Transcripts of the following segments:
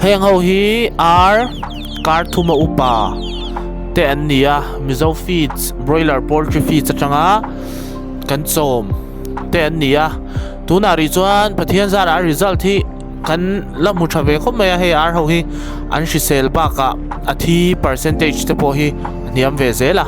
Heng ho hi ar kar thuma upa te an ni a Mizo feeds broiler poultry feeds atanga kan chawm te an ni a tunah rih chuan Pathian zarah a result hi kan la hmu tha ve khawp mai a hei ar ho hi an hrisel bakah a thi percentage te pawh hi a hniam ve zel a.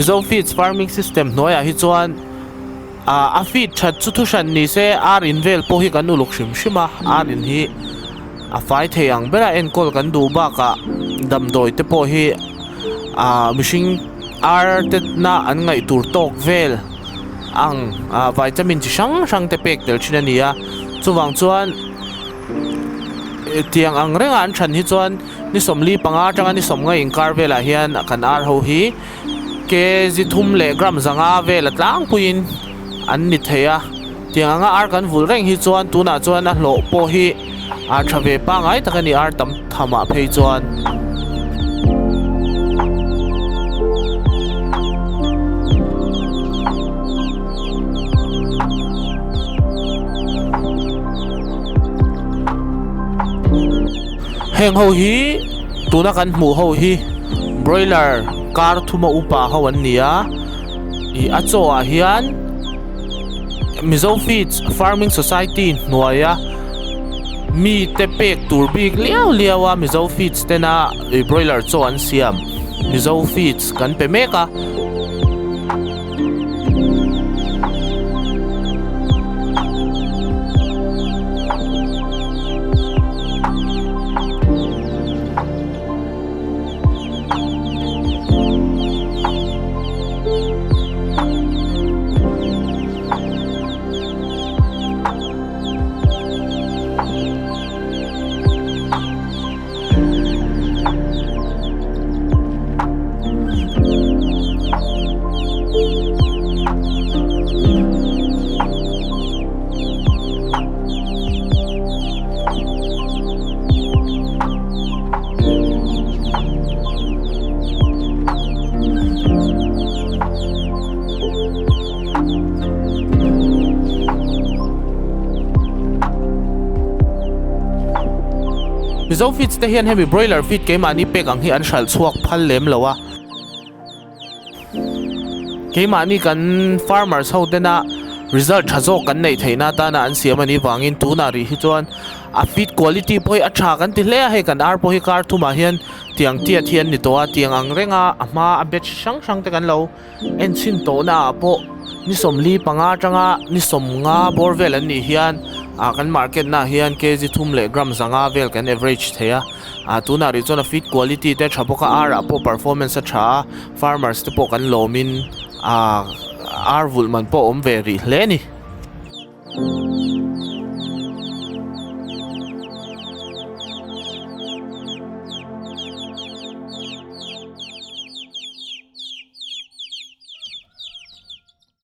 Mizo feeds farming system hnuaiah hi chuan ah a feed that chu thu hran ni se ar in vel pawh hi kan uluk hrim hrim a ar in hi a fai thei ang bera enkawl kan duh bakah damdawi te pawh hi ah mihring ar te na an ngaih tur tawk vel ang ah vitamin chi hrang hrang te pek tel thin a ni a chuvang chuan tiang ang renga an then hi chuan ni 45 atanga ni 50 inkar velah hian kan ar ho hi kg thum leh gram zanga vel a tlangpuiin an ni thei a tiang anga ar kan vul reng hi chuan tunah chuan a hlawh pawh hi a tha ve pangai tak a ni ar tam tham ah phei chuan. Heng ho hi tuna kan hmuh ho hi broiler kar thuma upa ho an ni a ih a chaw ah hian Mizo feeds farming society hnuaia mi te pek tur bik liau liau a Mizo feeds tena ih broiler chaw an siam Mizo feeds kan pe mek a. Mizo feeds te hian hemi broiler feed keimahni pek ang hi an hralh chhuak phal lem lo a. Keimahni kan farmers ho tena result tha zawk kan neih theihna atana an siam anih vangin tunah rih hi chuan. A feed quality pawh hi a tha kan ti hle a, hei kan ar pawh hi kar thumah hian tiang tiat hi an ni tawh a, tiang ang renga a hma a batch hrang hrang te kan lo en chhin tawh na ah pawh ni 45 atanga ni 50 bawr vel an nih hian ah kan market na ah hian kg thum leh gram 500 vel kan average thei a, ah tunah rih chuan a feed quality te tha bawk a, ar ah pawh performance a tha a, farmers te pawh kan lawm in ah ar vulh man pawh a awm ve rih hle a ni.